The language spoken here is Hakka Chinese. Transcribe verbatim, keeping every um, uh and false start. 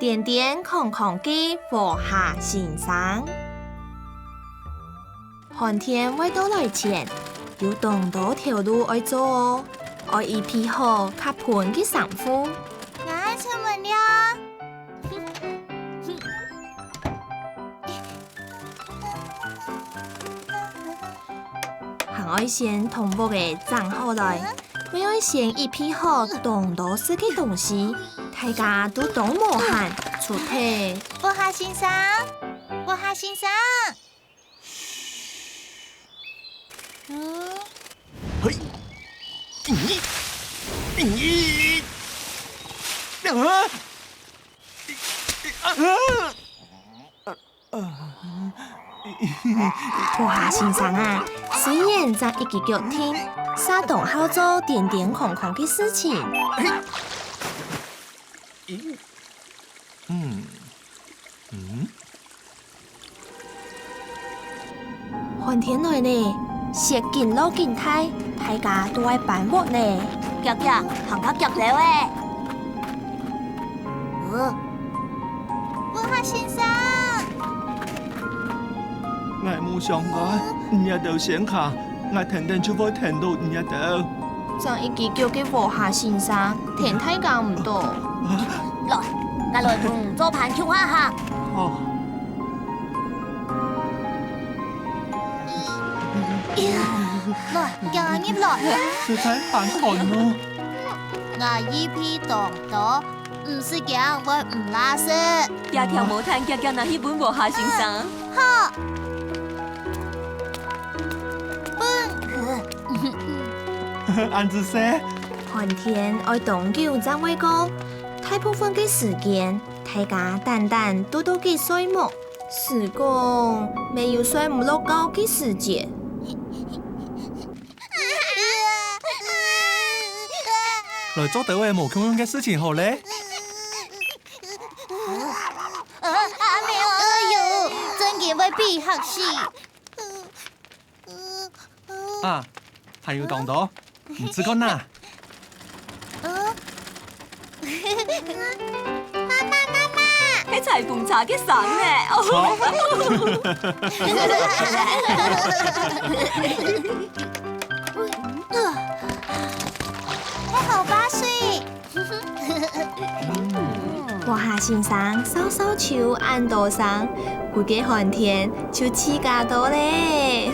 癲癲狂狂个禾蝦先生。寒天會到來前，有當多頭路愛做哦，愛預備好較歕个衫褲。𠊎愛出門了。 還愛先同屋仔整好來，乜愛先預備好當多食个東西，大家都當無閒，除忒。禾蝦先生，禾蝦先生。嗯。嘿，咦，咦，啊，啊，啊。 禾蝦先生啊，雖然正一支腳㪐，煞當好做癲癲狂狂个事情。嗯，嗯。寒天來呢，雪緊落緊大，大家都愛搬屋呢。遽遽，行較遽兜仔。呃， 禾蝦先生。𠊎無想過，你兜先行，𠊎跈等就會跈到你兜。正一支腳个禾蝦先生，跈大家毋到。來，𠊎來同你做伴共下行。好。來，遽入來。實在還寒哦。𠊎預備當多， 毋使驚會毋罅食。這條毛毯遽遽拿去分禾蝦先生。好。分。恁仔細。寒天愛當久正會過，大部分个時間，大家單單都在該睡目，時光乜有睡毋落覺个時節。 來做兜仔無共樣个事情好咧。阿姆，哎喲，真經會被嚇死。啊，還有當多，你試看啊。 媽媽，媽媽！該裁縫車个聲呢？哦。著。該好巴士。禾蝦先生掃掃岫恁多聲，佢个寒天就自家到咧。